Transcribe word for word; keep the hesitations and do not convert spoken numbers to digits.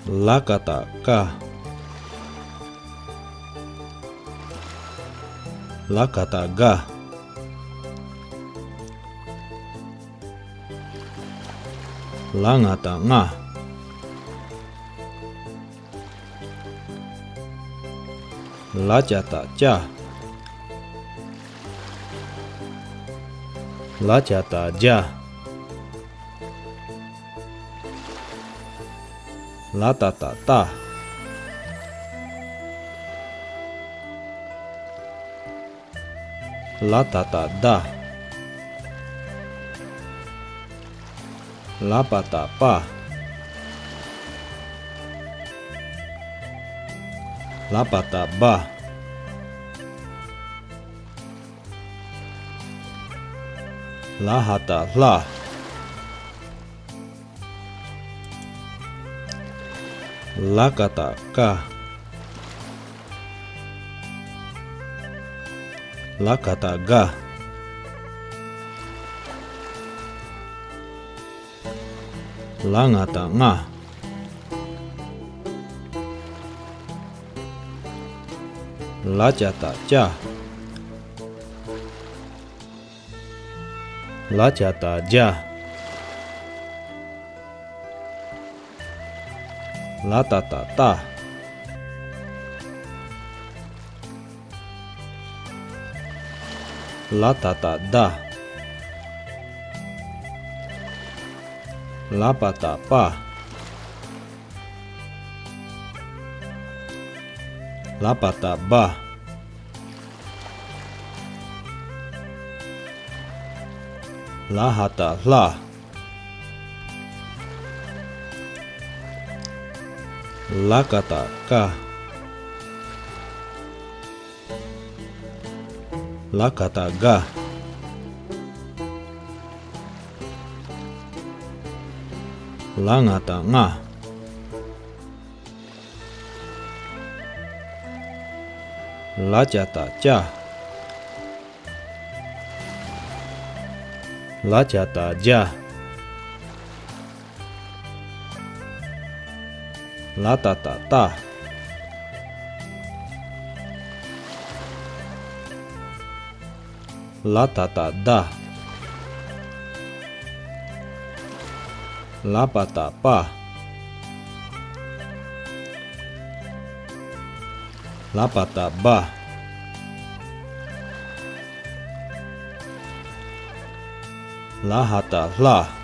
ལ་ག་བཏགས་ཀ། ལ་ག་བཏགས་དགའ། ལ་ང་བཏགས་ལྔ། ལ་ཇ་བཏགས་ལྕགས། ལ་ཇ་བཏགས་ལྗགས། ལ་ཏ་བཏགས་ལྟ། ལ་ད་བཏགས་ལྡ། ལ་པ་བཏགས་ལྤགས། ལ་པ་བཏགས་ལྦ། ལ་ཧ་བཏགས་ལྷ། ལ་ག་བཏགས་ལྐ། ལ་ག་བཏགས་ལྒ། ལ་ང་བཏགས་ལྔ། ལ་ཇ་བཏགས་ལྕགས། ལ་ཇ་བཏགས་ལྗགས། ལ་ཏ་བཏགས་ལྟ། ལ་ད་བཏགས་ལྡ། ལ་པ་བཏགས་ལྤགས། ལ་པ་བཏགས་ལྦ། ལ་ཧ་བཏགས་ལྷ། ལ་ག་བཏགས་ལྐ། ལ་ག་བཏགས་ལྒ། ལ་ང་བཏགས་ལྔ། ལ་ཇ་བཏགས་ལྕགས། ལ་ཇ་བཏགས་ལྗགས། ལ་ཏ་བཏགས་ལྟ། ལ་ད་བཏགས་ལྡ། ལ་པ་བཏགས་ལྤགས། ལ་པ་བཏགས་ལྦ། ལ་ཧ་བཏགས་ལྷ།